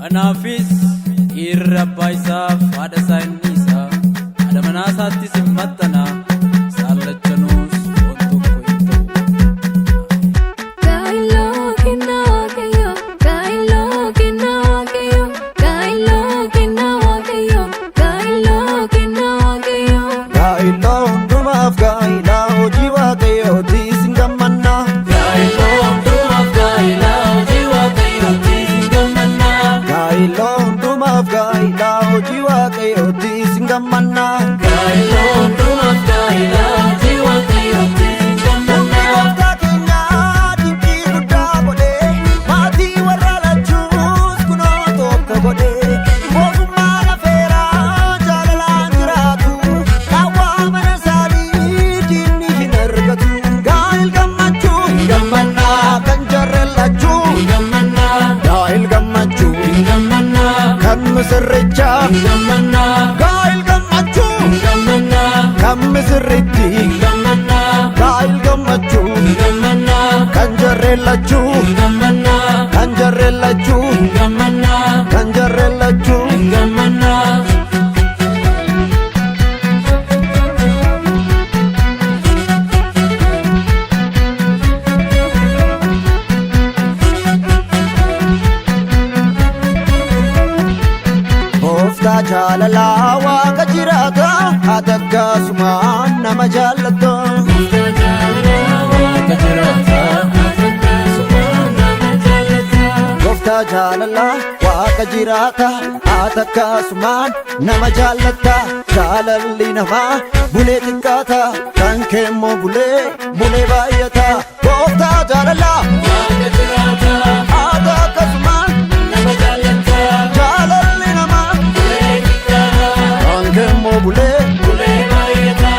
Kanaafis dhiirri abbaa isaaf haadha isaa hin dhiisa, haadha manaa isaattis hin maxxana, isaan lachanuus foon tokko hin ta'u. Gaa'iloo kennaa Waaqayyoo, gaa'iloo kennaa Waaqayyoo, gaa'iloo kennaa Waaqayyoo, gaa'iloo kennaa Waaqayyoo. Gaa'ilaa hundumaaf gaa'ilaa hojii Waaqayyooti isin gammannaa. Gaa'iloo hundumaaf gaa'ilaa hojii Waaqayyooti isin gammannaa. Gaa'ilaa hundumaaf gaa'ilaa hojii Waaqayyooti isin gammannaa. Gaa'iloo hundumaaf gaa'ilaa hojii Waaqayyooti isin Humni gammannaa. Gooftaa keenyaa dinqii guddaa godhee, maatii warra lachuus kunoo tokko godhee, mootummaa lafeeraa jaalalaan jiraatu, qaawwaa mana isaanii diinni hin argatu. Gaa'il gammachuu Gammannaa. kan jarreen lachuu, Gammannaa. gaa'il gammachuu Gammannaa. kan misirrichaa, Gammannaa. gaa'il gammachuu Gammannaa. kan misirritti, Gammannaa. gaa'il gammachuu Gammannaa. kan jarreen lachuu, Gammannaa. kan jarreen lachuu, Gammannaa. kan jarreen lachuu. Gammannaa. Gooftaa jaalalaa Waaqa jiraata, ati akkasumaan nama jaallatta. Waaqa jiraataa, akkasumaan nama jaallata. Gooftaa jaalalaa Waaqa jiraata, ati akkasumaan nama jaallatta. Jaalalli namaa bulee xiqqaata, kan kee immoo bulee bulee baay'ata. Gooftaa jaalalaa Waaqa jiraataa, ati akkasumaan nama jaallata. Jaalalli namaa Bulee xiqqaata, kan kee immoo bulee bulee baay'ata.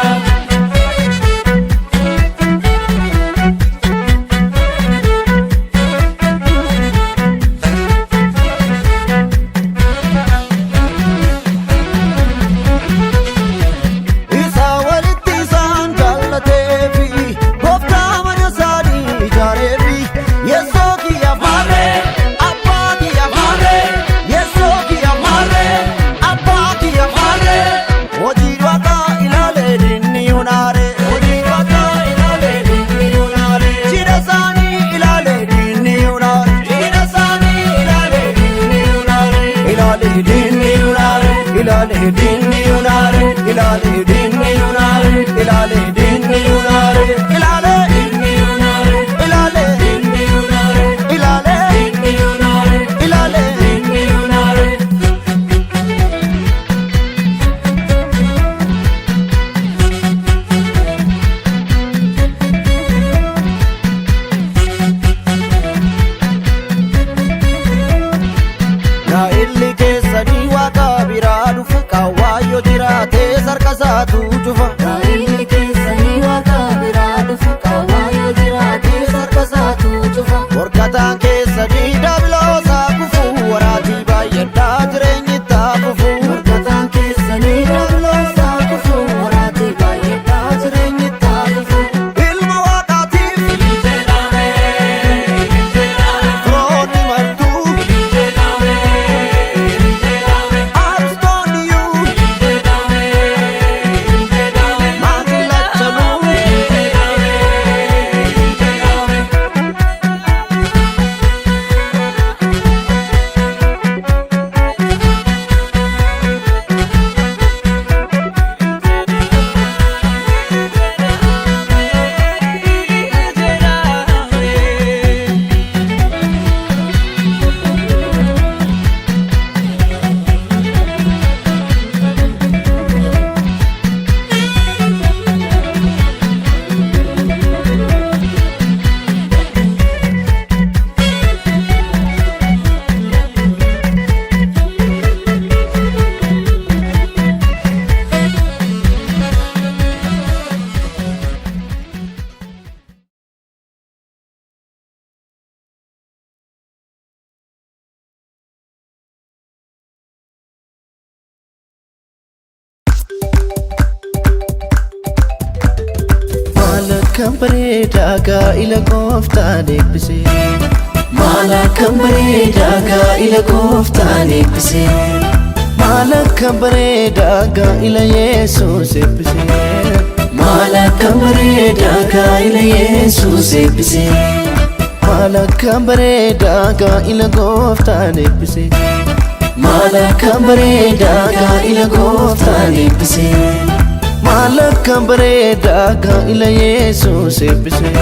Isa walitti isaan jaallateefi, gooftaa mana isaanii ijaareefi, yeessoo kiyya maarree, abbaa kiyya maarree, yeessoo kiyya maarree, abbaa kiyya maarree. Hojii Waaqaa ilaalee dinni unaare, hojii Waaqaa ilaalee dinni unaare, cidha isaanii ilaalee dinni unaare, cidha isaanii ilaalee dinni unaare, ilaalee dinni unaare, ilaalee dinni unaare, ilaalee dinni unaare, ilaalee dinni unaare, ilaalee Inni unaare, ilaalee inni unaare, ilaalee inni unaare, ilaalee. Inni unaare. Gaa'illi keessanii Waaqa biraa dhufa, qaawwaa yoo jiraate sarka isaatu cufa. Gaa'illi keessanii Waaqa biraa dhufa, qaawwaa yoo jiraate sarka isaatu cufa. Morkataan keessanii daabiloosaa kufu, waraatii baay'adhaa jireenyi taafufu. Morkataan keessanii daabiloosaa kufu, waraatii baay'eedhaa jireenyi taafufu. Ilma Waaqaatiif firoonni martuu, aristoonniyyuu maatiin lachanuu. Maal akka bareedaa gaa'ila Gooftaan eebbisee. Maal akkam bareedaa gaa'ila gooftaan eebbise. Maal akkam bareedaa gaa'ila Yesuus eebbise. Maal akkam bareedaa gaa'ila Yesuus eebbise. Maal akkam bareedaa gaa'ila gooftaan eebbise. Maal akkam bareedaa gaa'ila gooftaan eebbise. Maal akkam bareedaa gaa'ila Yesuus eebbise.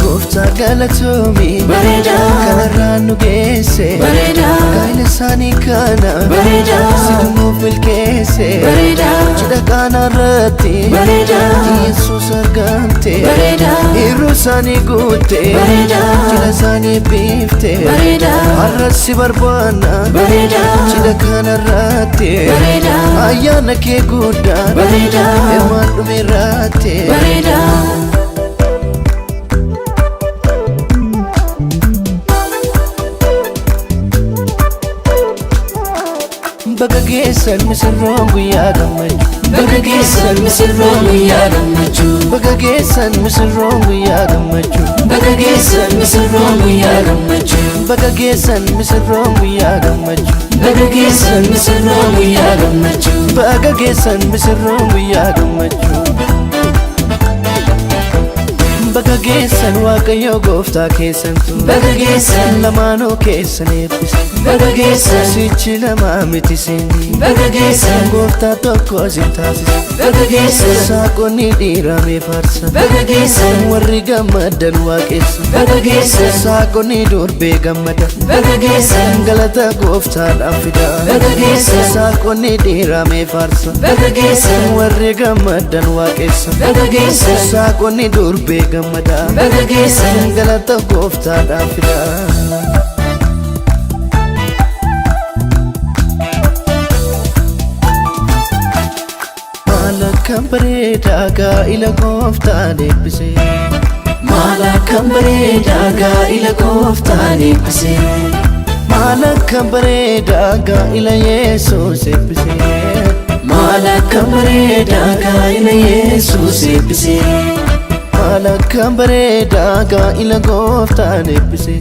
Gooftaa galatoomii Bareedaa. Kanarraan nu geesse. Bareedaa. Gaa'ila isaanii kana Bareedaa. situ nuuf milkeesse. Bareedaa. Cidha kanarratti Bareedaa. Yesuus argamte. Bareedaa. Hir'uu isaanii guutte. Bareedaa. Cidha isaanii biifte. Bareedaa. Har'as si barbaanna. Bareedaa. Cidha kanarratti Bareedaa. Ayyaana kee guddaa Bareedaa. Hirmaan dhumeerratti. Bareedaa. Baga geessan misirroon guyyaa gammachuu. Baga geessan misirroon guyyaa gammachuu. Baga geessan misirroon guyyaa gammachuu. Baga geessan misirroon guyyaa gammachuu. Baga geessan misirroon guyyaa gammachuu. Baga geessan misirroon guyyaa gammachuu. Baga geessan misirroon guyyaa gammachuu. Baga geessan Waaqayyo gooftaa keessantu. Baga geessan. Lamaanuu keessan eebbise. Baga geessan. Sichi lamaa miti isinii. Baga geessan. Gooftaa tokko isin taasise. Baga geessan. Saaqonni dhiiramee faarsa. Baga geessan. Warri gammadan waaqessa. Baga geessan. Saaqonni durbee gammada. Baga geessan. Galata gooftaadhaaf fida. Baga geessan. Saaqonni dhiiramee faarsa. Baga geessan. Warri gammadan waaqessa. Baga geessan. Saaqonni durbee gammada. Baga geessan. Galata gooftaadhaaf fida. Maal akkam bareedaa gaa'ila gooftaan eebbise. Maal akkam bareedaa gaa'ila gooftaan eebbise. Maal akkam bareedaa gaa'ila Yesuus eebbise. Maal akkam bareedaa gaa'ila Yesuus eebbise. Maal akkam bareedaa gaa'ila gooftaan eebbise.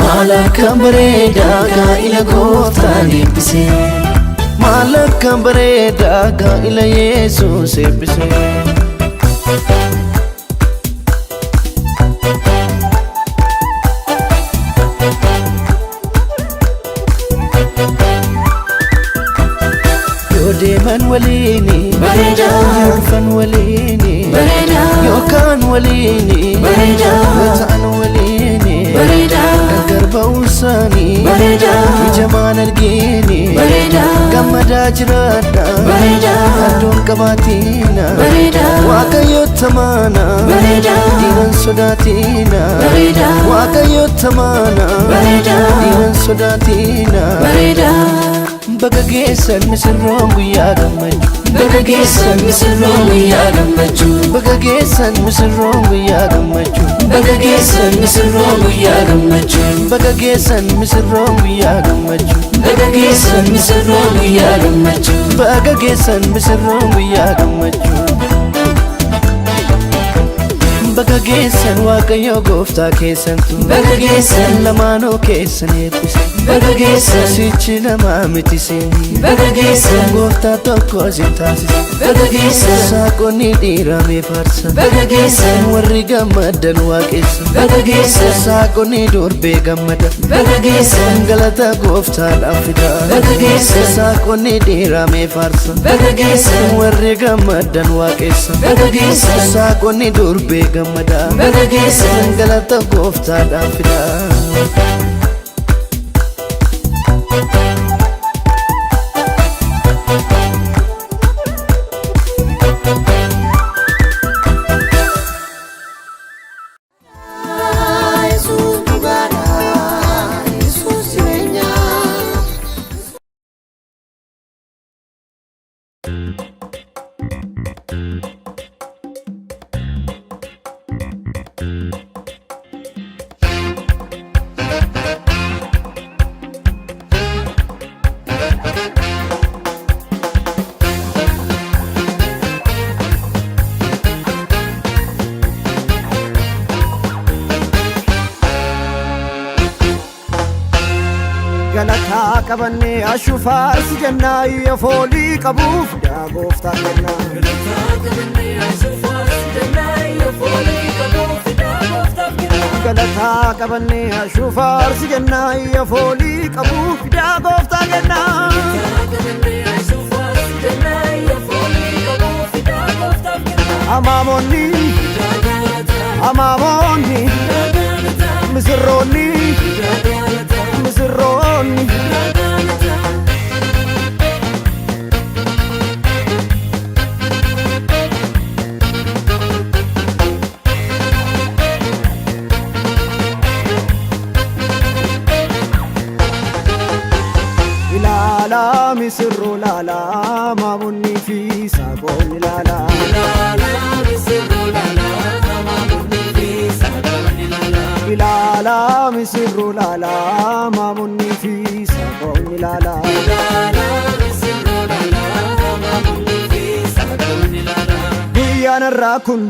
Maal akkam bareedaa gaa'ila gooftaan eebbise. Maal akkam bareedaa gaa'ila Yesuus eebbise. Yoo deeman waliini. Bareedaa. Yoo dhufan waliini. Bareedaa. Yookaan waliini. Bareedaa. Yoo ta'an waliini. Bareedaa. Gargar ba'uu isaanii. Bareedaa. Ija maan argini. Bareedaa. Gammadaa jiraadha. Bareedaa. Addoon qabaatina. Bareedaa. Waaqayyo tamaana. Bareedaa. Diinan sodaatina. Bareedaa. Waaqayyo tamaana. Bareedaa. Diinan sodaatina. Bareedaa. Baga geessan misirroon guyyaa gammachuu. Baga geessan misirroon guyyaa gammachuu. Baga geessan misirroon guyyaa gammachuu. Baga geessan misirroon guyyaa gammachuu. Baga geessan misirroon guyyaa gammachuu. Baga geessan misirroon guyyaa gammachuu. Baga geessan misirroon guyyaa gammachuu. Baga geessan Waaqayyo gooftaa keessantu. Baga geessan. Lamaanuu keessan eebbise. Baga geessan. Sichi lamaa miti isinii. Baga geessan. Gooftaa tokko isin taasise. Baga geessan. Saaqonni dhiiramee faarsa. Baga geessan. Warri gammadan waaqessa. Baga geessan. Saaqonni durbee gammada. Baga geessan. Galata gooftaadhaaf fida. Baga geessan. Saaqonni dhiiramee faarsa. Baga geessan. Warri gammadan waaqessa. Baga geessan. Saaqonni durbee gammada. Baga geessan. Galata gooftaadhaaf fida. Yesuus dhugaadha. Yesuus jireenya. Galataa qabannee ashuu faarsi jennaa iyya foolii qabuuf daa gooftaa kennaa. Galataa qabannee ashuu faarsi jennaa iyya foolii qabuuf daa gooftaa kennaa. Amaamonni amaamonni misirroonni misirroonni. Ilaalaa misirroo laalaa maamonni fi saaqoon ilaalaa. Ilaalaa misirroo laalaa maamonni fi saaqoon ilaalaa. Guyyaan har'aa kun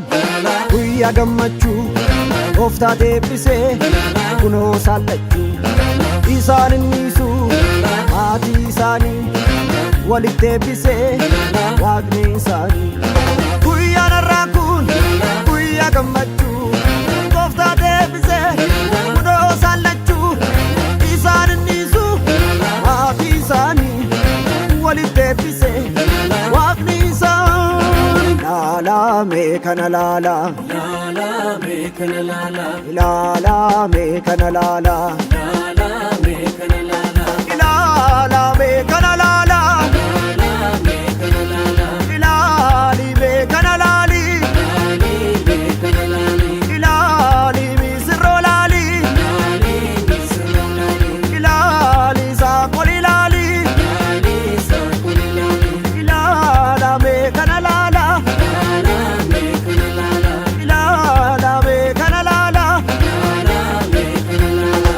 guyyaa gammachuu gooftaa deebisee kunoo saallachuu isaan innisu maatii isaanii walitti deebisee waaqni isaanii. Guyyaan har'aa kun guyyaa gammachuu gooftaa deebisee kunoo saallachuu isaan innisu maatii isaanii walitti deebisee waaqni isaanii. Ilaalaa mee kana laalaa. Ilaalaa mee kana laalaa. Ilaalaa mee kana laalaa. Ilaalaa mee kana laalaa. Ilaalaa mee kana laalaa. Ilaalaa mee kana laalaa. Ilaali mee kana laali. Ilaalii mee kana laalii. Ilaali misirroo laali. Ilaalii misirroo laalii. Ilaali saaqol ilaali. Ilaalii saaqol ilaalii. Ilaalaa mee kana laalaa. Ilaalaa mee kana laalaa. Ilaalaa mee kana laalaa. Ilaalaa mee kana laalaa.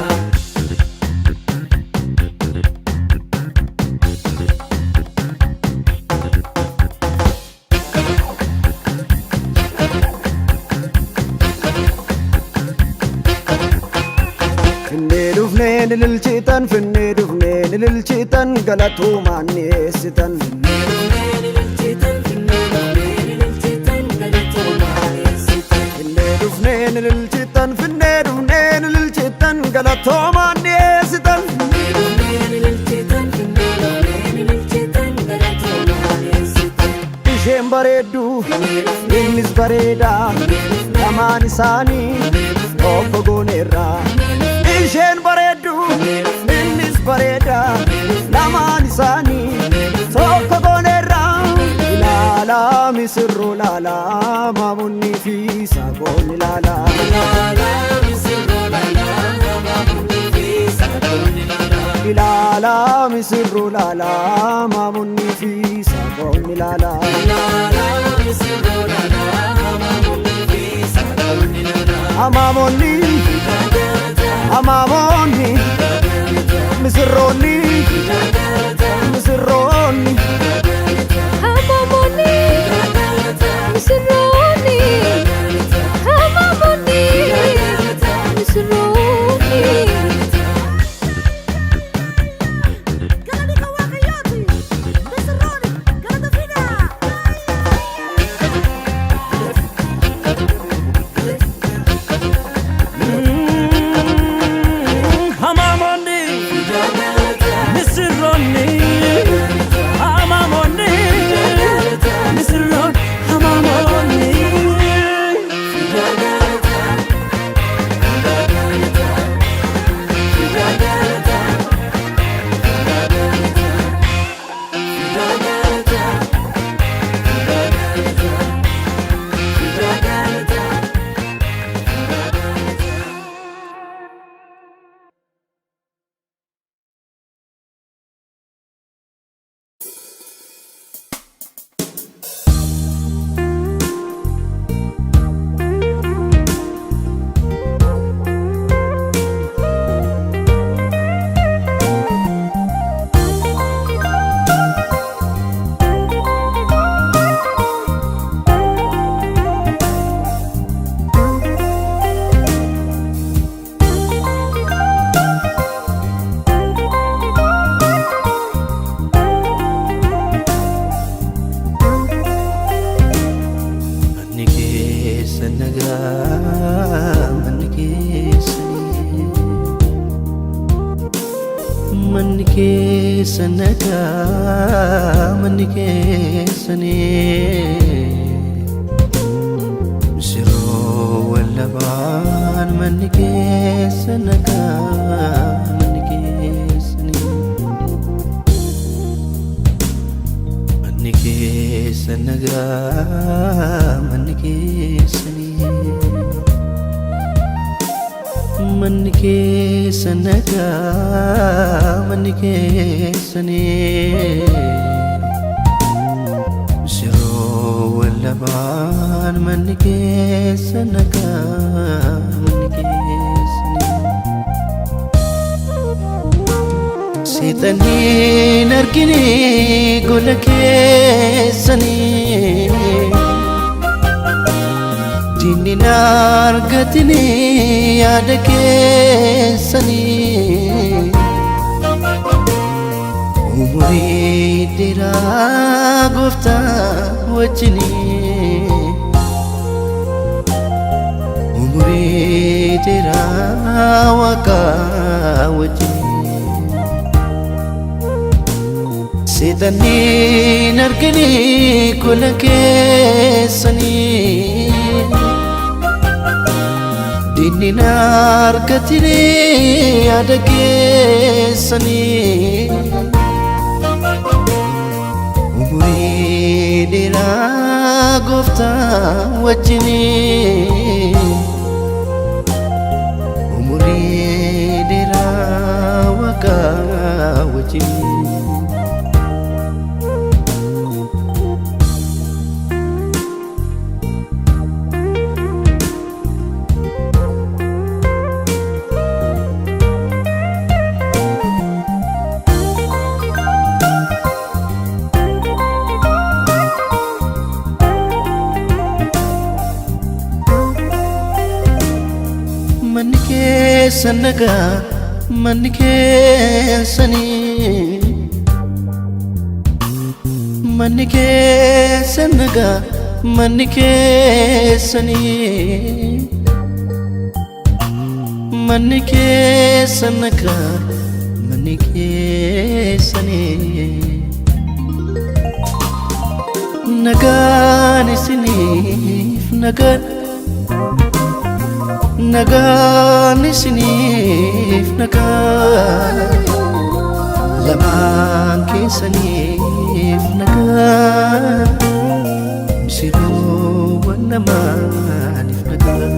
Finnee dhufnee ni lilchitan finnee dhufnee ni lilchitan galatuumaan ni eessitan. Finnee dhufnee ni lilchitan finnee dhufnee ni lilchitan galatoomaan ni eessitan. Isheen bareeddu innis bareedaa lamaan isaanii tokko gooneerra. Isheen bareeddu innis bareedaa lamaan isaanii tokko gooneerra. Ilaalaa misirroo laalaa maamonni fi saaqoon ilaalaa. Ilaalaa misirroo laalaa maamonni fi saaqoon ilaalaa. Amaamonni amaamonni misirroonni misirroonni. Amaamonni misirroonni amaamonni misirroonni. Galani kan Waaqayyooti. Misirroonni galata fidaa. Hamaamonni misirroonni. Manni keessa nagaa, manni keessanii. Misirroowwan lamaan, manni keessa nagaa, manni keessanii. Manni keessa nagaa, manni keessanii. Manni keessa nagaa, manni keessanii. Misirroowwan lamaan, manni keessa nagaa, manni keessanii. Seexanniin argine gola keessanii. Diinni na argatini yaada keessanii. Umurii dheeraa gooftaa wajjinii. Umurii dheeraa waaqaa wajjinii. Seexanniin argine gola keessanii. Diinni na argatine yaada keessanii. Umurii dheeraa gooftaa wajjinii. Umurii dheeraa waaqaa wajjinii. Manni keessa nagaa, manni keessanii. Manni keessa nagaa, manni keessanii. Manni keessa nagaa, manni keessanii. Nagaan isiniif nagaan, nagaan isiniif nagaan, lamaan keessaniif nagaan, misirroowwan lamaaniif nagaan.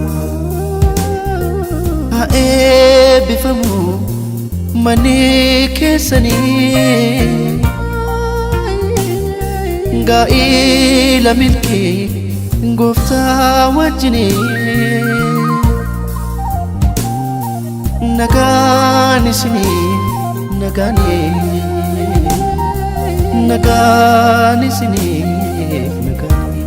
Haa eebbifamu manni keessanii, gaa'ila milkii gooftaa wajjinii. Nagaan isinii nagaanii, nagaan isiniif nagaanii.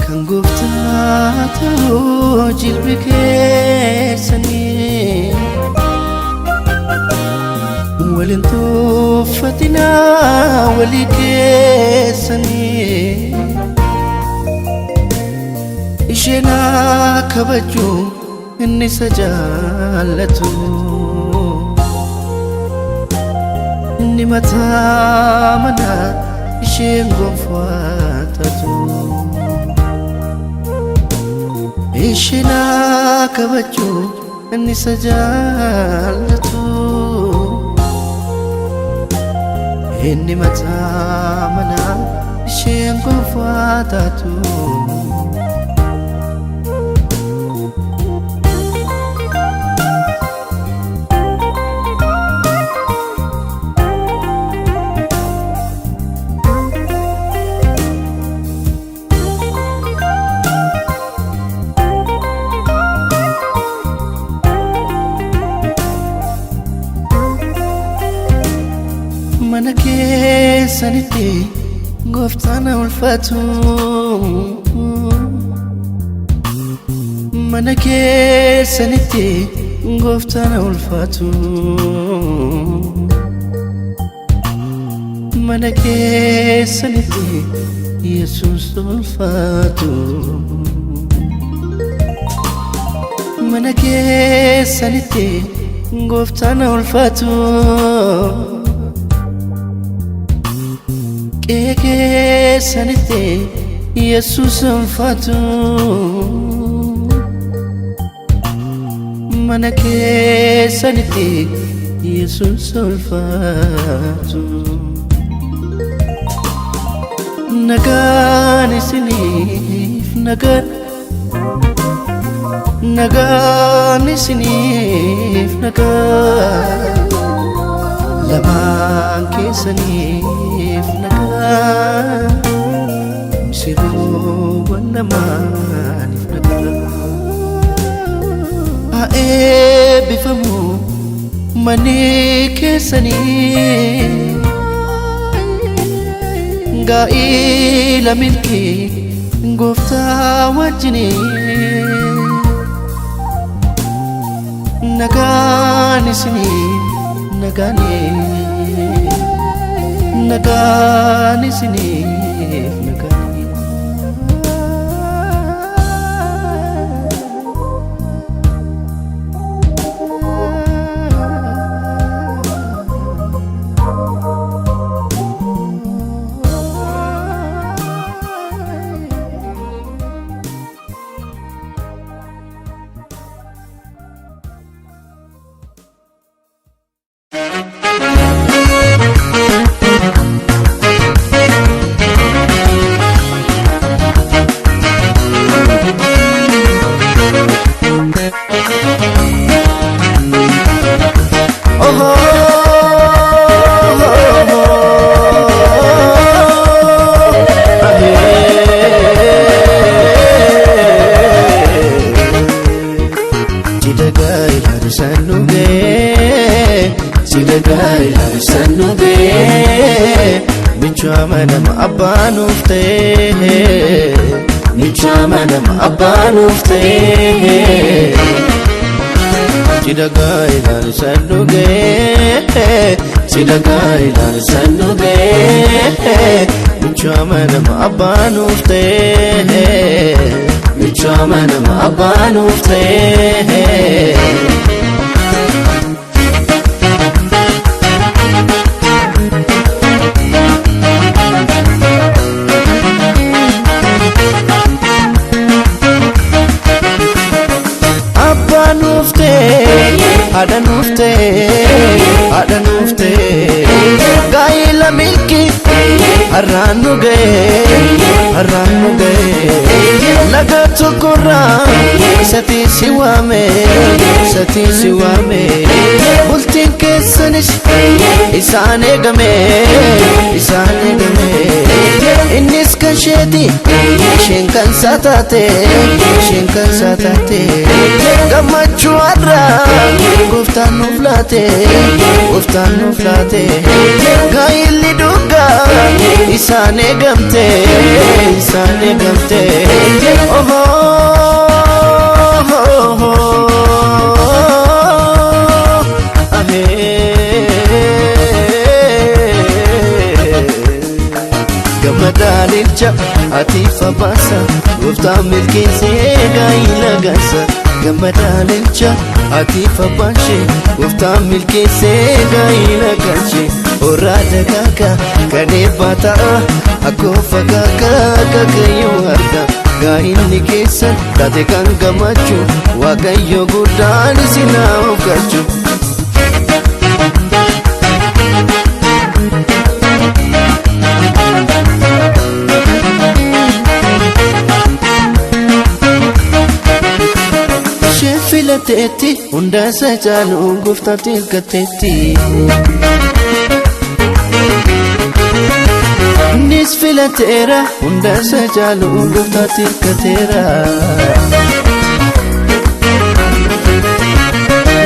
Kan gooftaa ta'uu jilbi keessanii, waliin tuffatinaa walii keessanii. Isheen kabaju, inni isa jaallatu. Inni mataa manaa, isheen gonfaa taatu. Isheen kabaju, inni isa jaallatu. Inni mataa manaa, isheen gonfaa taatu. Mana keessanitti gooftaan ulfaatu. Mana keessanitti gooftaan ulfaatu. Mana keessanitti Yesuus ulfaatu. Mana keessanitti gooftaan ulfaatu. Qe'ee keessanitti Yesuus ulfaatu. Mana keessanitti Yesuus ulfaatu. Nagaan isiniif nagaan, nagaan isiniif nagaan, lamaan keessaniif nagaan, misiroowwan lamaaniif nagaan. Haa eebbifamu manni keessanii, gaa'ila milkii gooftaa wajjinii. Nagaan isinii nagaanii, nagaan isiniif nagaanii. Abbaanuuf ta'ee. Abbaa nuuf ta'e, haadha nuuf ta'e, haadha nuuf ta'e, gaa'ila milkii har'aan nu ga'e, har'aan nu ga'e. Laga tokkorraa isatti si waame, isatti si waame. Bultiin keessanis isaan eegame, isaan eegame. Innis kan isheeti, isheen kan isaa taate, isheen kan isaa taate. Gammachuu har'aa gooftaan nuuf laate, gooftaan nuuf laate. Gaa'illi dhugaa isaan eegamte, isaan eegamte. Ohoo, ahee. Gammadaalilcha atiif abbaasa, gooftaan milkeessee gaa'ila gaasa. Gammadaalilcha atiif abbaashee, gooftaan milkeessee gaa'ila galche. Horaa dagaagaa kan eebbaa ta'a, akkoo fagaagaa kakayyuu arga. Gaa'illi keessan taate kan gammachuu, Waaqayyo guddaan isin haa oolchu. Isheen filateetti hunda isa caalu gooftaatti hirkatteetti. Innis filateera hunda isa caalu gooftaatti hirkateera.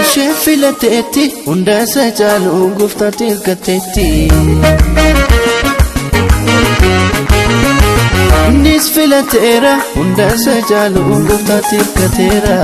Isheen filateetti hunda isa caalu gooftaatti hirkatteetti. Innis filateera hunda isa caalu gooftaatti hirkateera.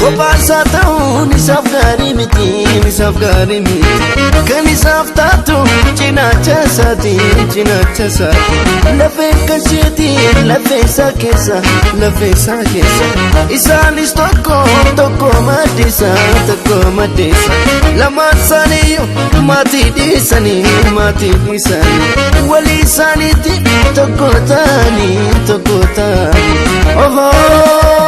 Kophaa ta'uun isaaf gaarii miti, isaaf gaarii miti. Kan isaaf taatu cinaacha isaati, cinaacha isaati. Lafee kan isheeti, lafee isaa keessa, lafee isaa keessa. Isaanis tokko tokko maddeessa, tokko maddeessa. Lamaan isaaniiyyuu maatii dhiisanii, maatii dhiisanii. Walii isaaniitti tokko ta'anii, tokko ta'anii. Ohoo.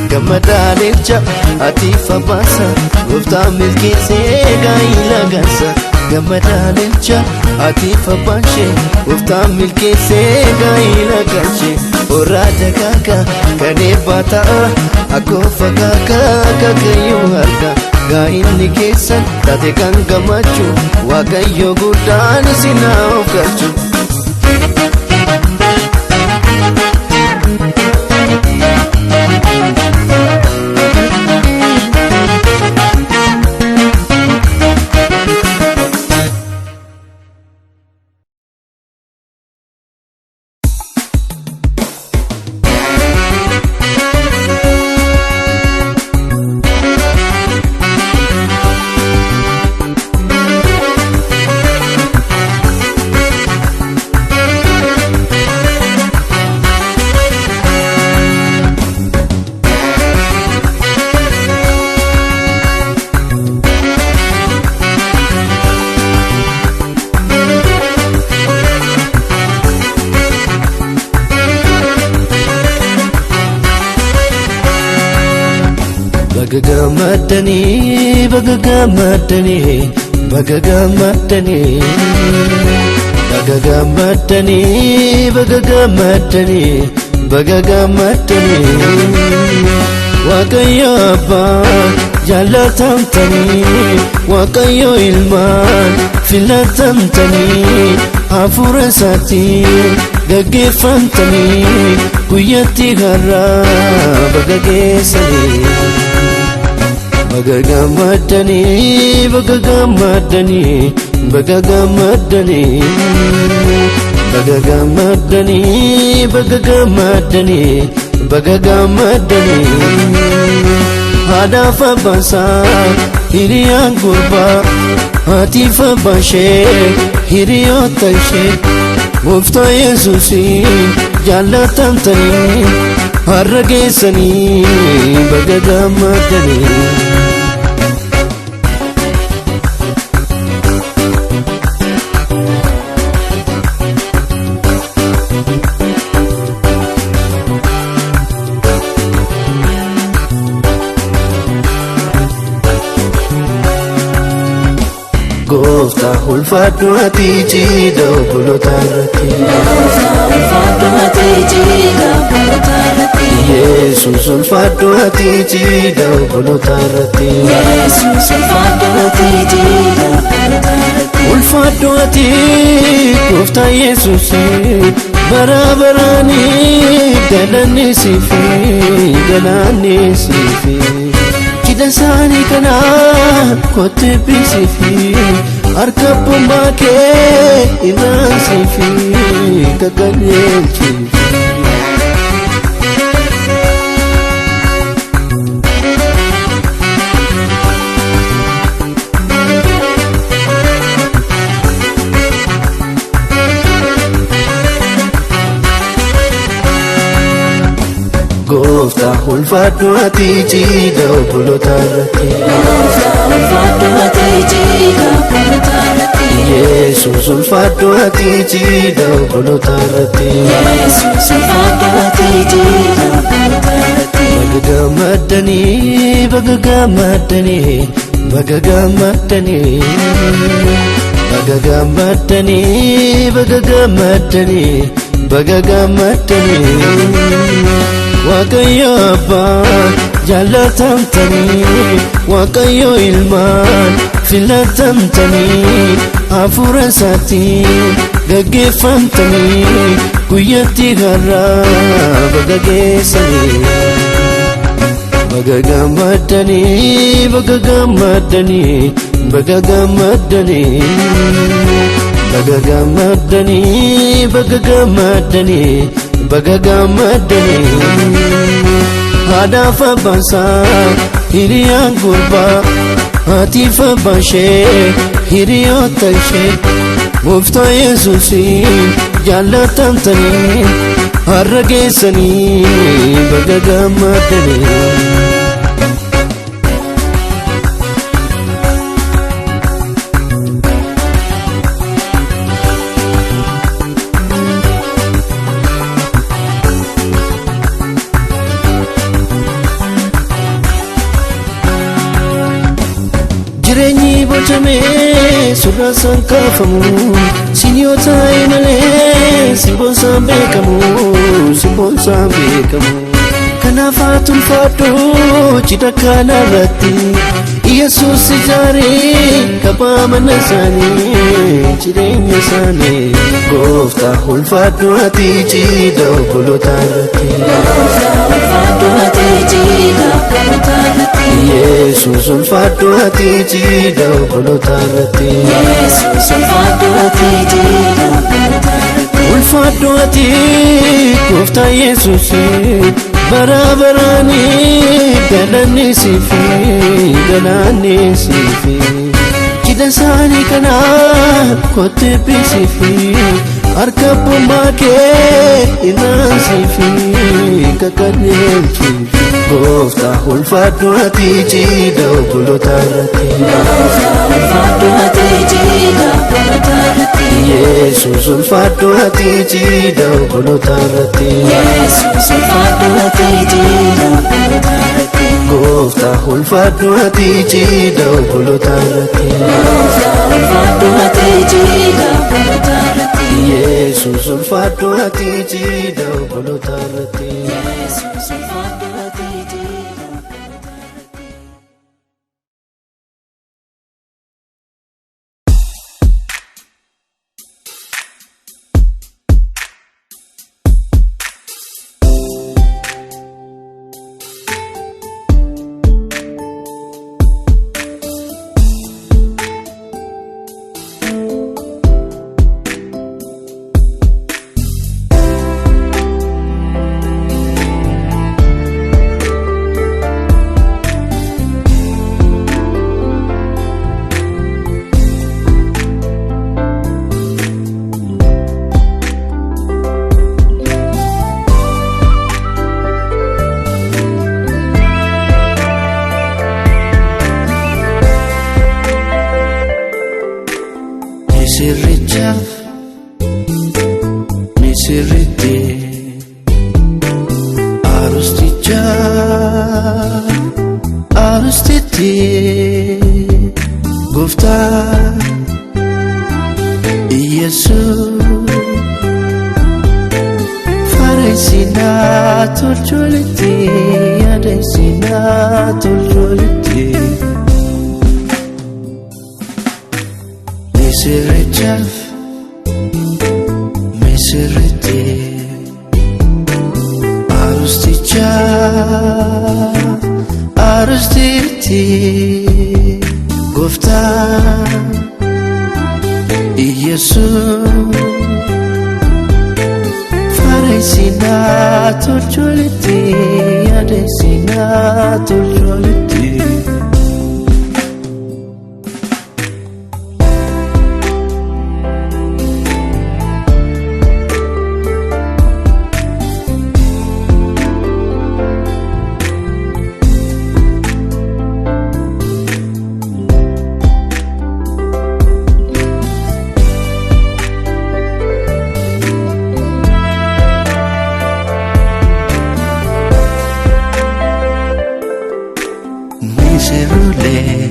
Gammadaalee atiif abbaasa gooftaan milkeessee gaa'ela gaasa. Gammadaalee atiif abbaashee gooftaan milkeessee gaa'ela gaashe. Horaa dagaagaa kan eebbaa ta'a akkoofa kaakaa kaakayyuu harka. Gaa'illi keessan taate kan gammachuu Waaqayyo guddaan isin haa of galchu. Baga gammaddanii, baga gammaddanii, baga gammaddanii. Baga gammaddanii, baga gammaddanii, baga gammaddanii. Waaqayyo abbaa jaallatamtanii, Waaqayyo ilmaan filatamtanii, hafuura isaatiin gaggeeffamtanii, guyyatti har'aa baga geessanii. Baga gammaddanii, baga gammaddanii, baga gammaddanii. Baga gammaddanii, baga gammaddanii, baga gammaddanii. Haadhaaf abbaasaa hiriyaan gurbaa, haatiif abbaan ishee hiriyoota ishee. Gooftaa Yesuusiin jaallatamtanii, har'a geessanii baga gammaddanii. Gooftaa ulfaadhu ati jiidha obboloota irratti. Yesuus ulfaadhu ati jiidha obboloota irratti. Ulfaadhu ati gooftaa Yesuus bara baraani galanni siifi galanni siifi. Cidha isaanii kana kottu eebbisiifi harka abbummaa kee irraan siifi qaqqajeelchiifi. Gooftaa ulfaadhu ati jiidha obboloota irratti. Yesuus ulfaadhu ati jiidha obboloota irratti. Baga gammaddanii, baga gammaddanii, baga gammaddanii. Baga gammaddanii, baga gammaddanii, Baga gammaddanii Waaqayyo abbaa jaallatamtanii, Waaqayyo ilmaan filatamtanii, hafuura isaatiin gaggeeffamtanii, guyyatti har'aa baga geessanii. Baga gammaddanii, baga gammaddanii, baga gammaddanii, baga gammaddanii, baga gammaddanii, baga gammaddanii. Haadhaaf abbaan isaa hiriyaan gurbaa, haatiif abbaan ishee hiriyoota ishee, gooftaa Yesuusiin jaallatamtanii har'a geessanii baga gammaddanii. Jireenyi bocamee suuraa isaan kaafamu, siniyoo taa'e malee simboon isaan beekamu, simboon isaan beekamu. Kanaaf haa tulfaadhu cidha kana irratti, Yesuus ijaaree kabaa mana isaanii, jireenya isaanii. Gooftaa ulfaadhu ati cidha obboloota irratti. Yesuus ulfaadhu ati cidha obboloota irratti. Ulfaadhu ati gooftaa Yesuus, bara baraanii galanni siifi, galanni siifi. Cidha isaanii kana kottu eebbisiifi, harka abbummaa kee irraan qaqqajeelchiifi. Gooftaa ulfaadhu ati cidha obboloota irratti. Yesuus ulfaadhu ati cidha obboloota irratti. Gooftaa ulfaadhu ati cidha obboloota irratti. Yesuus ulfaadhu ati cidha obboloota irratti. Misirrichaaf misirritti, arustichaaf arustitti, gooftaa Iyesuus fareessinaa tolcholitti, yaadessinaa tolcholitti. Misirrichaaf misirritti, arustichaaf arustitti, gooftaa Iyesuus fareessinaa tolcholitti, yaadessinaa tolcholitti. Misirroolee,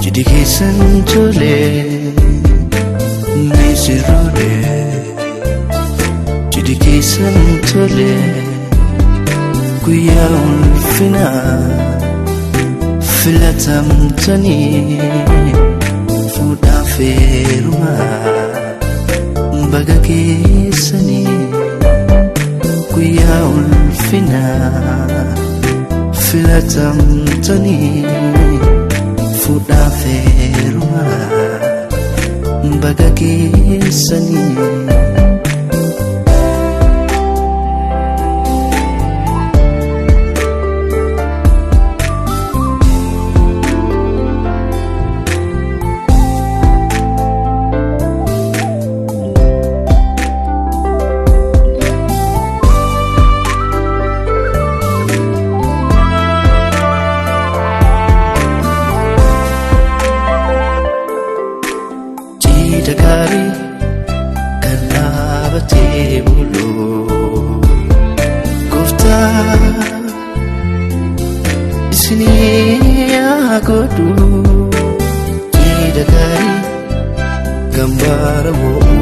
cidhi keessan tole, misirroolee. keessan tole, guyyaa ulfinaa filatamtanii fuudhaaf heerumaa baga keessanii, guyyaa ulfinaa filatamtanii fuudhaaf heerumaa baga keessanii. Cidha gaarii kan dhaabatee bulu Gooftaa isinii haa godhu. Cidha gaarii kan bara mo'u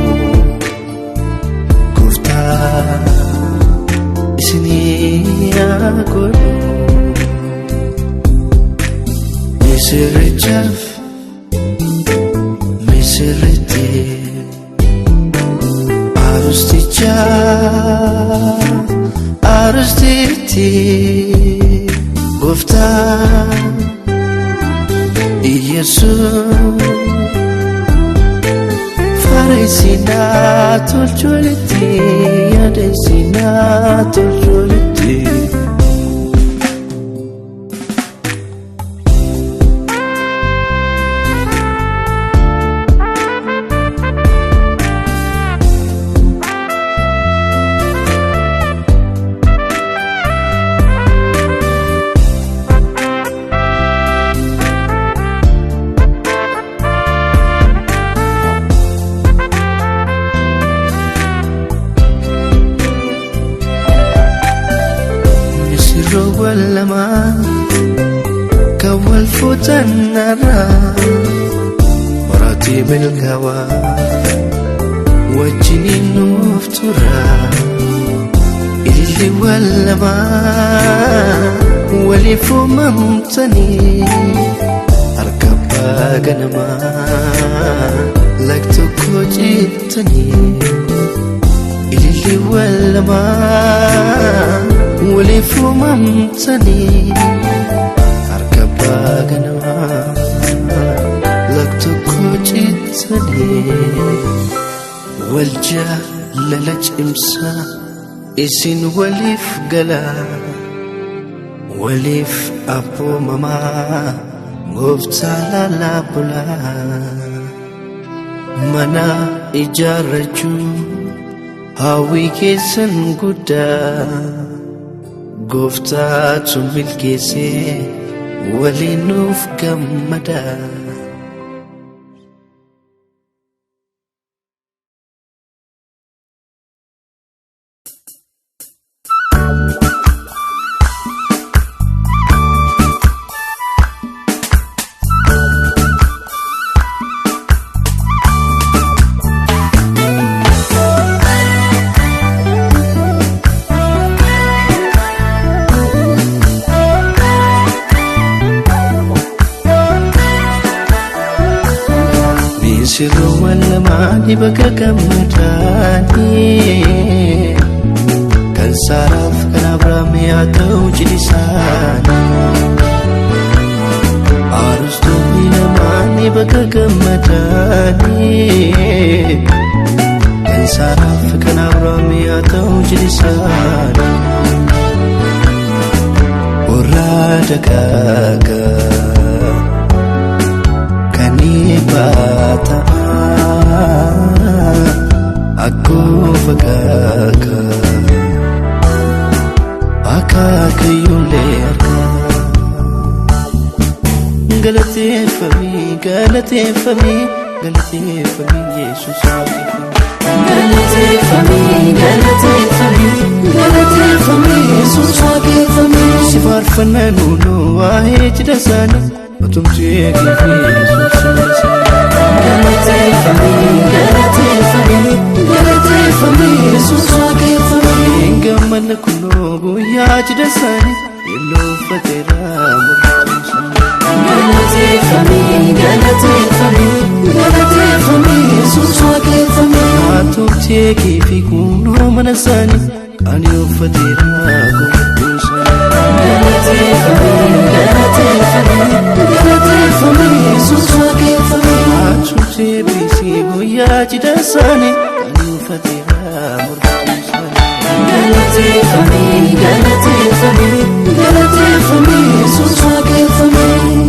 Gooftaa isinii haa godhu. Misirrichaaf misirritti, arusticha arustitti, Gooftaa Iyesuus fareessinaa tolcholitti, yaadessinaa tolcholitti. Misirroowwan lamaa kan wal fuutan irraa boraatii milkaawaa wajjiniin nuuf tura. Ililliiwwan lamaa waliif uumamtanii harka abbaa ganamaa lak tokko cittanii. Ililliiwwan lamaa waliif uumamtanii harka abbaa ganamaa lak tokko cittanii. Wal jaalala cimsaa, isin waliif galaa, waliif abboomamaa, gooftaa laalaa bulaa. Mana ijaarrachuu hawwii keessan guddaa gooftaatu milkeessee waliin nuuf gammadaa. Misirroowwan lamaanii bakka gammadaanii kan Saaraaf kan Abrahaam haa ta'u cidhi isaanii. Arustoonni lamaanii bakka gammadaanii kan Saaraaf kan Abrahaam haa ta'u cidhi isaanii. Warra dagaagaa kan eebbaa ta'a akkoo fakkaata akaakayyuulee argaa. Galateeffamii, galateeffamii, galateeffamii, Yesuus waaqeffamii. Galateeffamii, galateeffamii, galateeffamii, Yesuus waaqeffamii. Si faarfannaa nuunu waa'ee cidha isaanii utumtuu eegee fi Yesuus isaanii. Galateeffamii, galateeffamii, galateeffamii, Yesuus waaqeffamii. Hin gammanne kunoo guyyaa cidha isaanii yeelloo uffateera mormituu isaanii. Galateeffamii, galateeffamii, galateeffamii Yesuus waaqeffamii. Haatoftii fi kunoo mana isaanii qaanii uffateera mormituu isaanii. Galateeffamii, galateeffamii, galateeffamii Yesuus waaqeffamii. Haatoftii fi guyyaa cidha isaanii qaanii uffateera mormituu isaanii. Galateeffamii, galateeffamii, galateeffamii Yesuus waaqeffamii.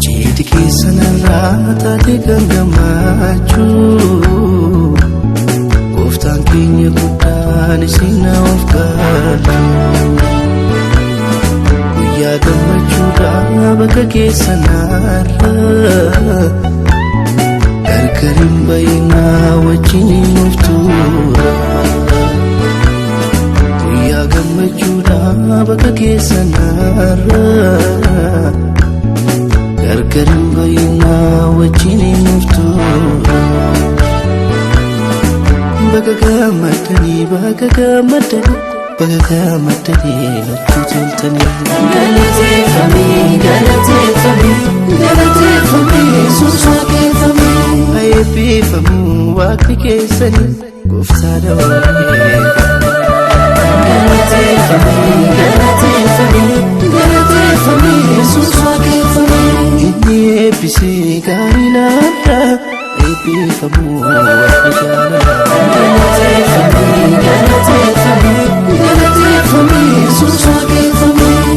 Cidhi keessa narraa taate kan gammachuu gooftaan keenya guddaan isin of galchu. Guyyaa gammachuudhaa bakka keessa narraa gargar hin bayinaa wajjin nuuf tura. Guyyaa gammachuudhaa bakka keessa narraa. Gargar hin bayinaa wajjin nuuf tura. Baga gammadanii baga gammadanii baga gammadanii natti toltanii. Galateeffamii, galateeffamii, galateeffamii Yesuus waaqeffamii. Haa eebbifamuu waaqni keessanii gooftaadha waaqeffamii. Galateeffamii, galateeffamii, galateeffamii Yesuus waaqeffamii. Inni eebbisee gaarii laata eebbifamuu waaqni jaalala. Galateeffamii, galateeffamii, galateeffamii Yesuus waaqeffamii.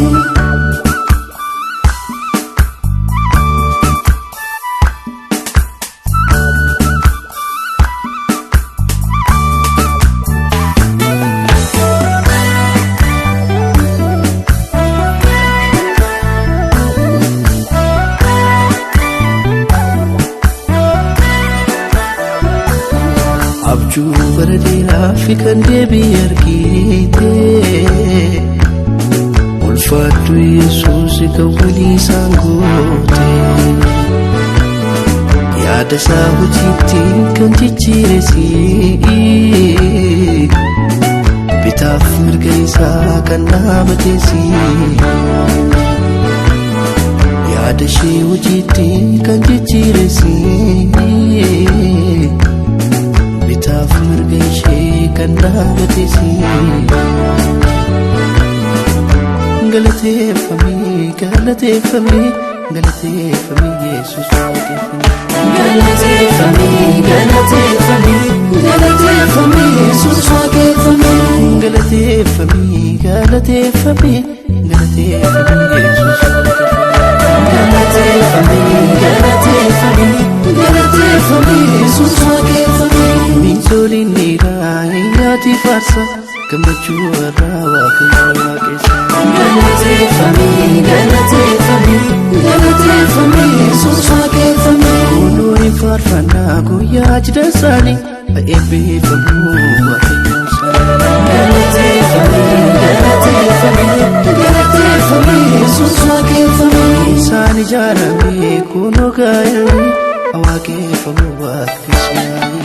Abjuu bara dheeraa fi kan deebii argite ulfaadhu Yesuus kan walii isaan goote yaada isaa hojiitti kan jijjiire si'i bitaaf mirga isaa kan dhaabate si'i yaada ishee hojiitti kan jijjiire si'i. Bitaaf mirga ishee kan dhaabate si'i. Galateeffamii, galateeffamii, galateeffamii Yesuus waaqeffamii. Galateeffamii, galateeffamii, galateeffamii Yesuus waaqeffamii. Galateeffamii, galateeffamii, galateeffamii Yesuus waaqeffamii. Galateeffamii, galateeffamii, galateeffamii Yesuus waaqeffamii. Miintoliin dhiiraa iyyaati faarsa gammachuu irraa waaqayyo waaqessa. Galateeffamii, galateeffamii, galateeffamii Yesuus waaqeffamii. Kunoo hin faarfannaa guyyaa cidha isaanii haa eebbifamuu waaqayyo isaanii. Galateeffamii, galateeffamii, galateeffamii Yesuus waaqeffamii. Isaan ijaarame kunoo gaa'elli haa waaqeffamuu waaqni isaanii.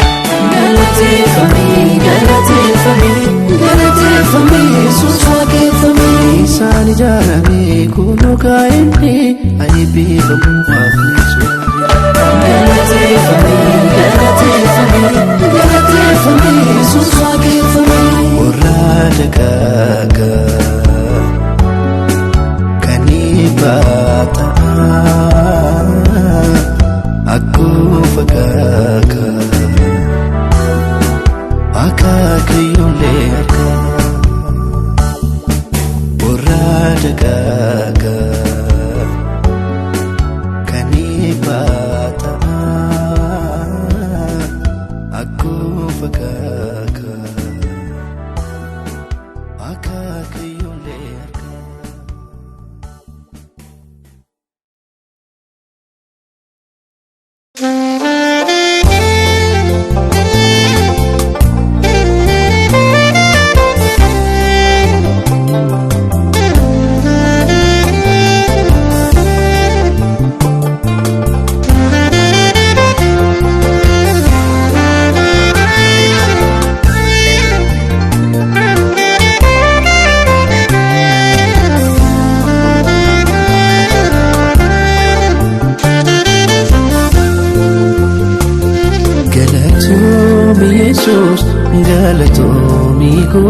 Galateeffamii, galateeffamii, galateeffamii Yesuus waaqeffamii. Isaan ijaarame kunoo gaa'elli haa eebbifamuu waaqni isaanii. Galateeffamii, galateeffamii, galateeffamii Yesuus waaqeffamii. Warra dagaagaa kan eebbaa ta'aa akkoo fakaakaa akaakayyoolee harkaa. Warra dagaagaa kan eebbaa ta'aa akkoo fakaakaa. Akaakayyoolee harkaa.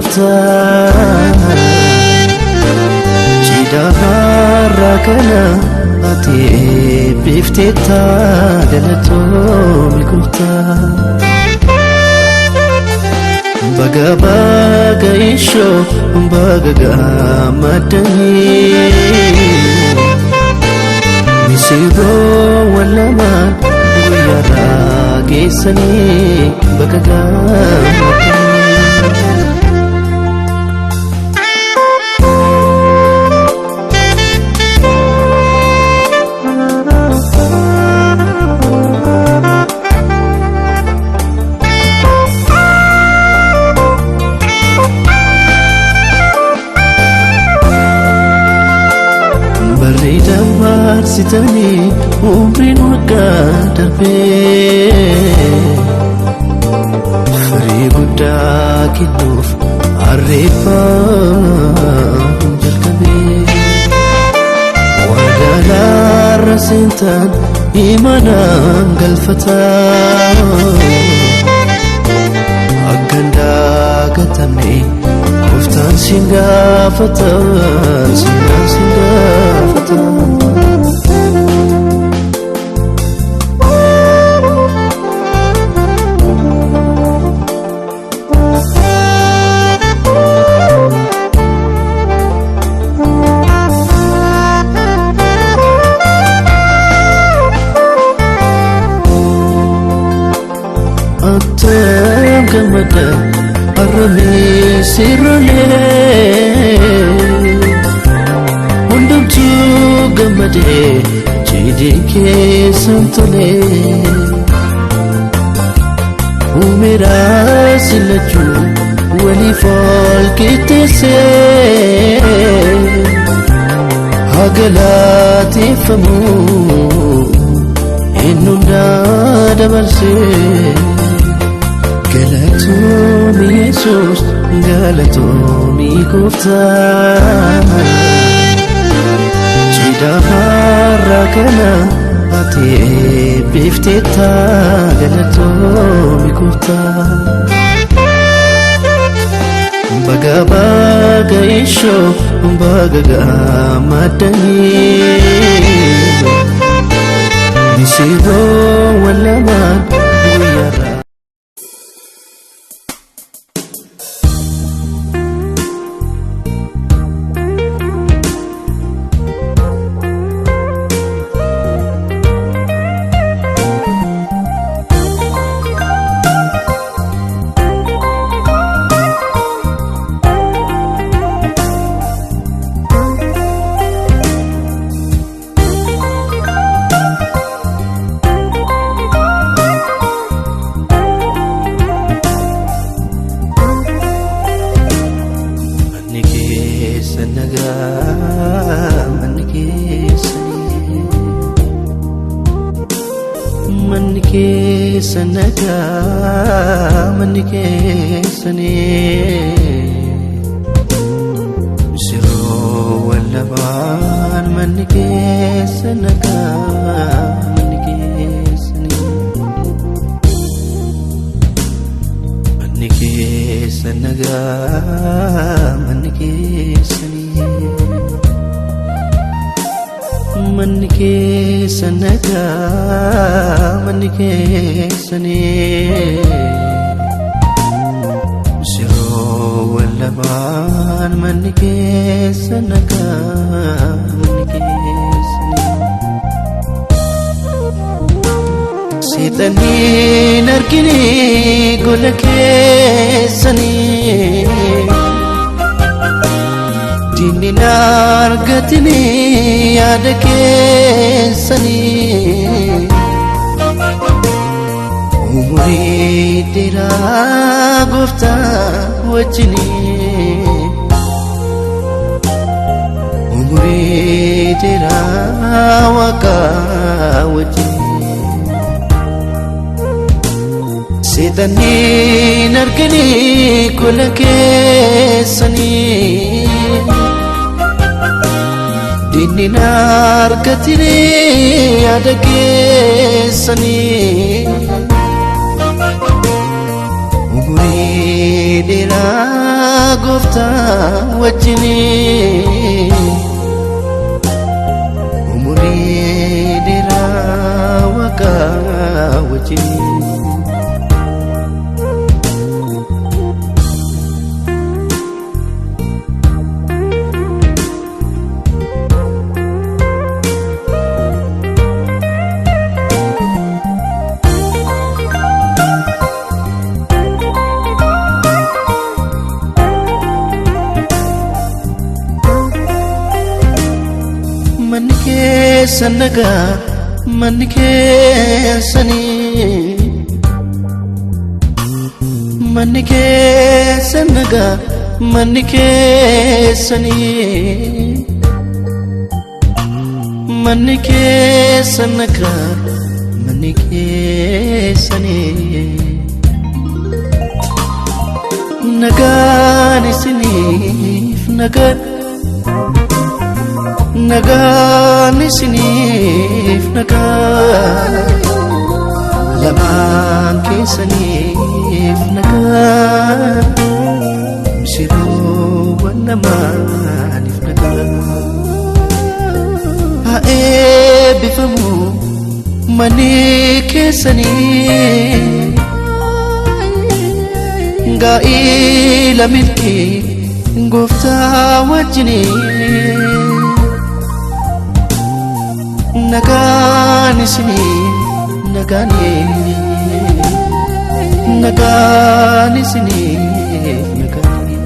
gooftaa. Cidha har'a kana ati eebbifteetta galatoomi gooftaa. Baga baga ishoo baga gammadanii misirroowwan lamaan guyyaarraa geessanii baga gammadanii. Barri dabarsitanii umriin waggaa darbee firii guddaa kennuuf harreeffam jalqabee wadaalaarra seentan imanaan galfataa akka hin dagatamne gooftaan siin gaafata seenaan siin gaafata. Attam gammada har'a sirrolee hundumtuu gammadee cidhi keessan tolee umeraa sillachuu waliif ol qixxeessee haa galateeffamu inni hundaa dabarsee. Galatoomi Yesuus, galatoomi gooftaa. Cidha har'a kana ati eebbifteetta galatoomi gooftaa. Baga baga ishoo baga gammadanii misirroowwan lamaan guyyaarraa. Manni keessa nagaa, manni keessanii. Manni keessa nagaa, manni keessanii. Misirroowwan lamaan manni keessa nagaa, manni keessanii. Manni keessa nagaa, manni keessanii. Manni keessa nagaa, manni keessanii. Misirroowwan lamaan manni keessa nagaa, manni keessanii. Seexanniin argine gola keessanii. Diinni na argatine yaada keessanii. Umurii dheeraa gooftaa wajjinii. Umurii dheeraa waaqa wajjinii. Seexanniin argine gola keessanii. Diinni na argatine yaada keessanii. Umurii Umurii dheeraa gooftaa wajjinii, umurii dheeraa waaqaa wajjinii. Manni keessan nagaa, manni keessanii, manni keessan nagaa, manni keessanii, manni keessan nagaa, manni keessanii. Nagaan isiniif, nagaan, nagaan isiniif, nagaan lamaan keessaniif, nagaan misirroowwan lamaaniif nagaan. Haa eebbifamu manni keessanii, gaa'ila milkii gooftaa wajjinii. Nagaan isinii, nagaanii, nagaan isiniif, nagaanii.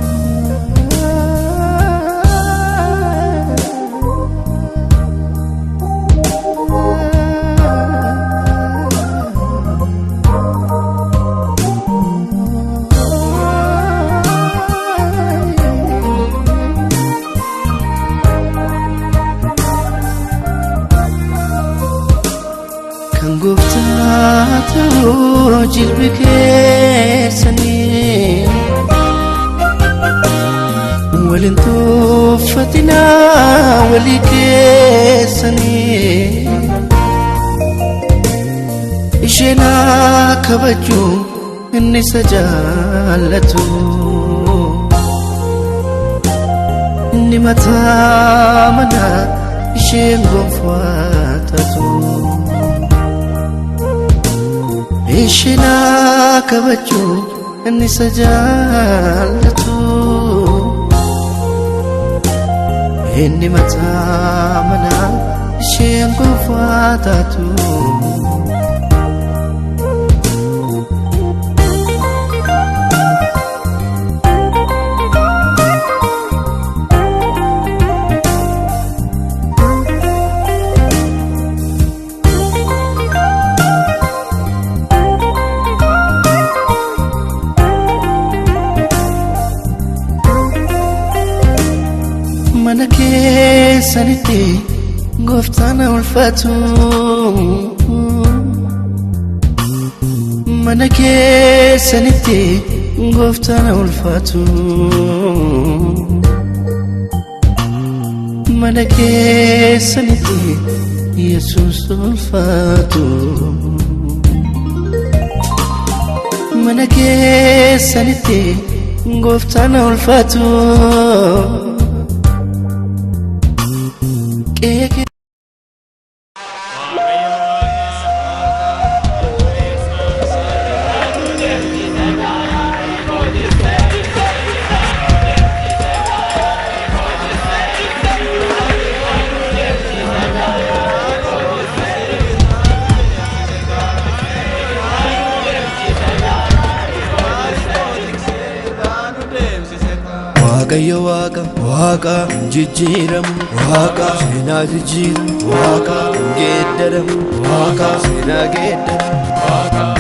Kan gooftaa ta'uu jilbi keessanii, waliin tuffatinaa walii keessanii. Isheen kabaju, inni isa jaallatu, inni mataa manaa, isheen gonfaa taatu. Isheen kabaju, inni isa jaallatu, inni mataa manaa, isheen gonfaa taatu. Mana keessanitti gooftaan ulfaatu. Mana keessanitti gooftaan ulfaatu. Mana keessanitti Yesuus ulfaatu. Mana keessanitti gooftaan ulfaatu. Qe'ee. Waaqayyo waaqa, waaqa hin jijjiiramu, waaqa seenaa jijjiiramu, waaqa hin geeddaramu, waaqa seenaa geeddaramu.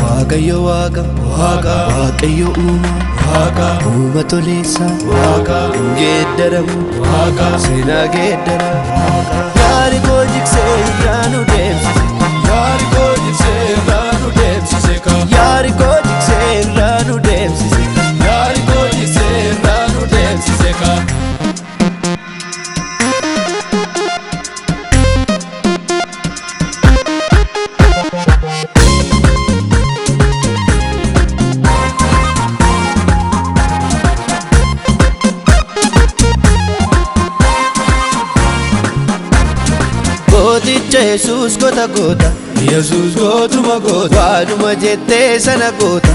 Waaqayyo waaqa, waaqa, waaqayyo uuma, waaqa uuma toleessa, waaqa hin geeddaramu, waaqa seenaa geeddaramu. Yaari koo jigsee irraa nu deemsise, yaari koo jigsee irraa nu deemsise, yaari koo jigsee irraa nu deemsise, yaari koo jigsee irraa nu deemsise ka. Gooticha Yesuus goota goota. Yesuus gootuma goota. Waanuma jettee sana goota.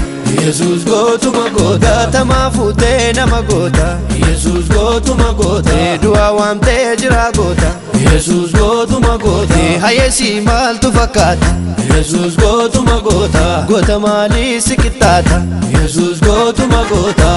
Yesuus gootuma goota. Gaatamaa fuutee nama goota. Yesuus gootuma goota. Du'aa waamtee jira goota. Yesuus gootuma goota. Hayeesii maaltu fakkaata? Yesuus gootuma goota. Goota maalii si qixxaata? Yesuus gootuma goota.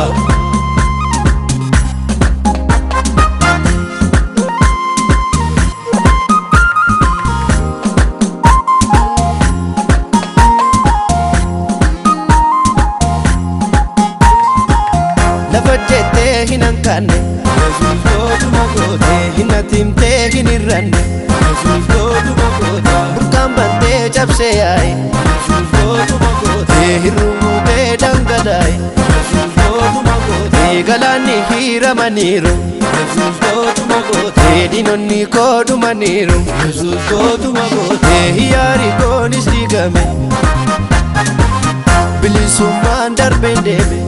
Lafa jettee hin hanqanne. Yesuus gootuma goota. Hin atimtee hin hir'anne. Yesuus gootuma goota. Burqaan bantee cabsee yaa'e. Yesuus gootuma goota. Hir'uutee dhangala'e. Yesuus gootuma goota. Galaanni hiiramaniiru. Yesuus gootuma goota. Diinonni koo dhumaniiru. Yesuus gootuma goota. Hiyyaari koonis diigame. Bilisummaan darbeen deeme.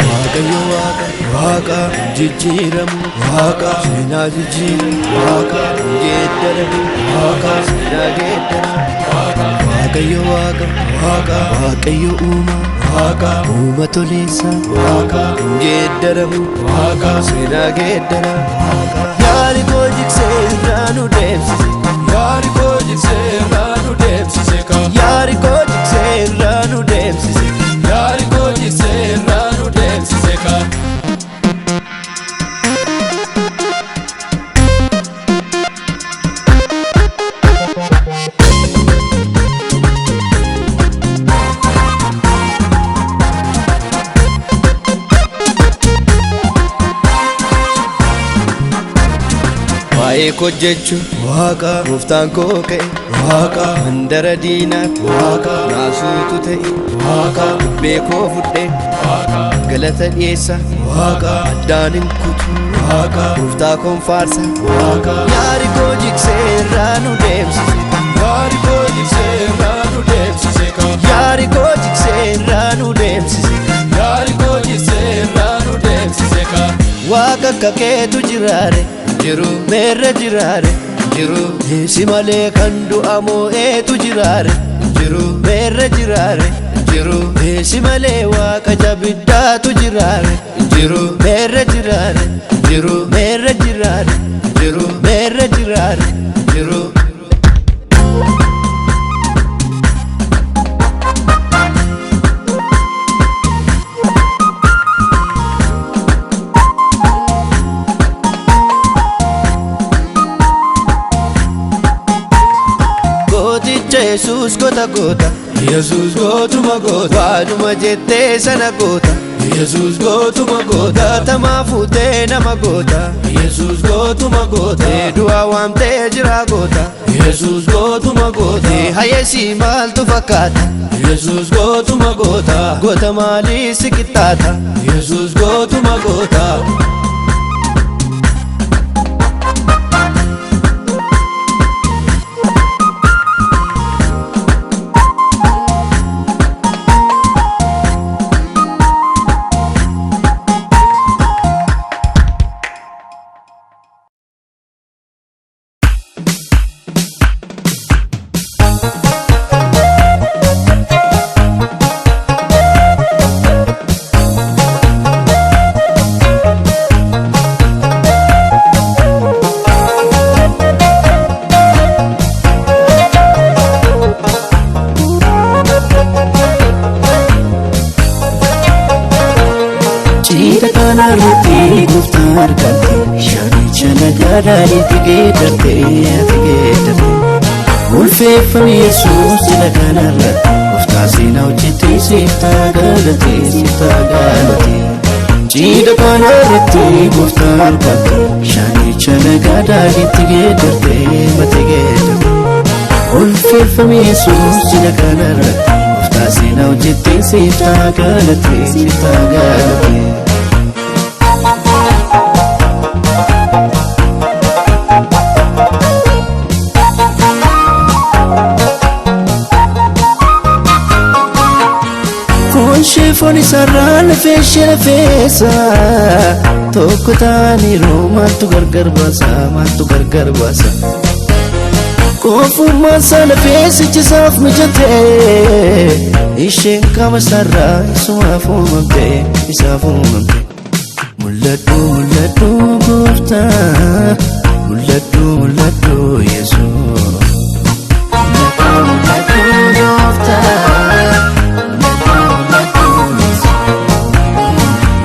Waaqayyo waaqa waaqa jijjiiramu waaqa seenaa jijjiiramu waaqa geeddaramu waaqa seenaa geeddaramu Waaqayyo waaqa waaqa Waaqayyo uumaa waaqa uuma toleessa waaqa geeddaramu waaqa seenaa geeddaramu Yaari koo jigsee irraa nu deemsise. Yaari koo jigsee irraa nu deemsise ka. Yaari koo jigsee irraa nu deemsise. Yaari koo jigsee irraa nu deemsise ka. Waa'ee koo jechuun Waaqa gooftaan koo ka'e waaqa mandara diinaatti waaqa naasuutu ta'e waaqa dubbee koo fudhee galata dhiyeessa waaqa addaan hin kutu waaqa gooftaa koon faarsa waaqa Yaari koo jigsee irraa nu deemsise. Yaari koo jigsee irraa nu deemsise ka. Yaari koo jigsee irraa nu deemsise. Yaari koo jigsee irraa nu deemsise ka. Waaqa akka keetu jiraare Jiru meerre jiraare jiru si malee kan du'a moo'eetu jiraare jiru meerre jiraare jiru si malee waaqa jabiddaatu jiraare jiru meerre jiraare jiru meerre jiraare jiru meerre jiraare. jiru. Gooticha Yesuus goota goota Yesuus gootuma goota. waanuma jettee sana goota Yesuus gootuma goota. gaatamaa fuutee nama goota Yesuus gootuma goota. du'aa waamtee jira goota Yesuus gootuma goota. hayeesii maaltu fakkaata Yesuus gootuma goota. goota maalii si qixxaata Yesuus gootuma goota. Ciida kanarratti gooftaan argamte shaanicha nagaadhaan itti geeddarte ati geeddarte. Ulfeeffame Yesuus jila kanarratti gooftaa seenaa hojjettee siif ta'a galatee siif ta'a galatee. Ciida kanarratti gooftaan argamte shaanicha nagaadhaan itti geeddarte mate geeddarte. Ulfeeffame Yesuus jila kanarratti gooftaa seenaa. hojjettee siif ta'a galatee siif ta'a galatee. Foon ishee foon isaarraa lafee ishee lafeessa tokko ta'aniiru maaltu gargar baasa maaltu gargar baasa. Koofummaan isaa lafee sichisaaf mijatee isheen qaama isaarraa isumaaf uumamte isaaf uumamte. Mul'adhu mul'adhu gooftaa mul'adhu mul'adhu Yesuus. Mul'adhu mul'adhu gooftaa.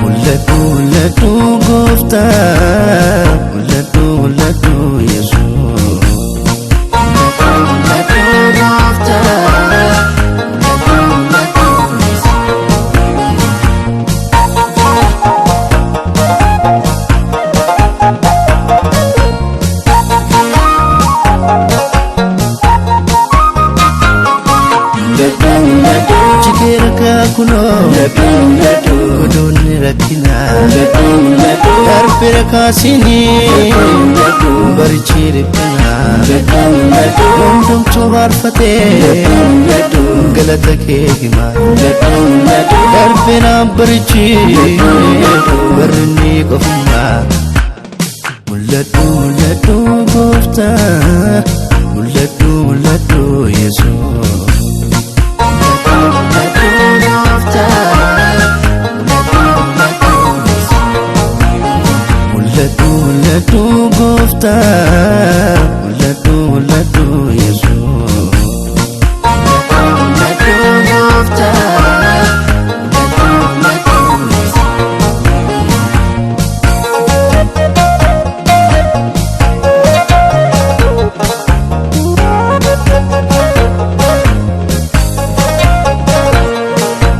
Mul'adhu mul'adhu gooftaa mul'adhu mul'adhu Yesuus. Mul'adhu mul'adhu gooftaa mul'adhu mul'adhu Yesuus. Mul'adhu mul'adhu jikeera kaakunoo mul'adhu mul'adhu odoonni rakkinaa mul'adhu mul'adhu darbee kaasinii mul'adhu barichi riphinaa mul'adhu mul'adhu hundumtuu baarfatee mul'adhu galata kee himaa mul'adhu mul'adhu darbee naan barichi barri inni qofummaa. Mul'adhu mul'adhu gooftaa mul'adhu mul'adhu Yesuus. Mul'adhu mul'adhu gooftaa mul'adhu mul'adhu Yesuus. Mul'adhu mul'adhu gooftaa mul'adhu mul'adhu Yesuus.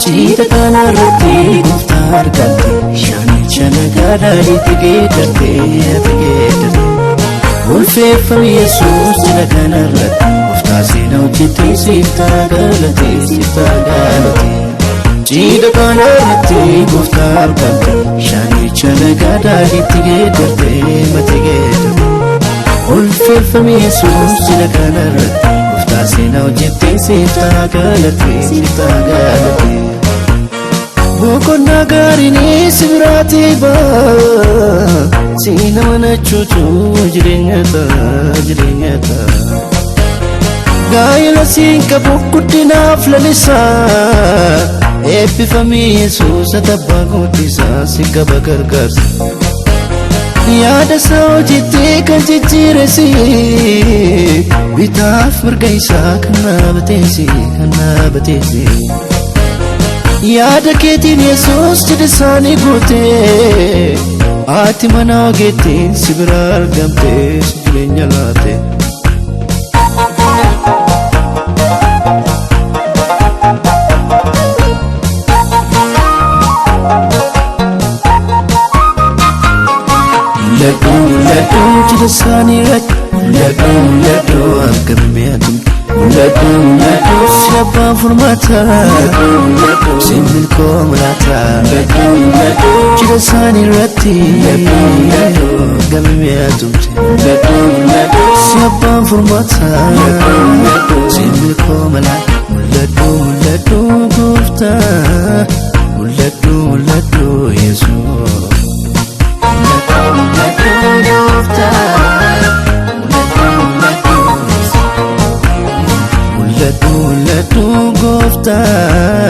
Ciita kanarratti gooftaa argatte shaanicha nagaadhaan itti geeddarte ati geeddarte. Ulfeeffame Yesuus jira kanarratti gooftaa seenaa hojjettee siif ta'a galatee siif ta'a galatee. Ciita kanarratti gooftaa argatte shaanicha nagaadhaan itti geeddarte mati geeddarte. Ulfeeffame Yesuus jira kanarratti gooftaa seenaa hojjettee siif ta'a galatee siif ta'a galatee. Boqonnaa gaariin si biraatti ba'a si nama nachuutu jireenya ta'a jireenya ta'a. Gaa'ela siin qabu guddinaaf lalisaa eebbifamii Yesuus abbaa guddisaa si qaba gargaarsa. Yaada isaa hojiitti kan jijjiiresi bitaaf mirga isaa kan dhaabateesi kan dhaabateesi. Yaada keetiin Yesuus jedhe isaanii guute haati mana ogeettiin si bira argamte si jireenya laate. Mul'adhu mul'adhu jedhe isaanii irratti mul'adhu mul'adhu akka mi'aatu mul'adhu mul'adhu si abbaan furmaata si milkoo mulaata jedhe isaanii irratti gama mi'aatumte si abbaan furmaata si milkoo mulaata mul'adhu mul'adhu gooftaa mul'adhu mul'adhu Yesuus. Mul'adhu mul'adhu gooftaa.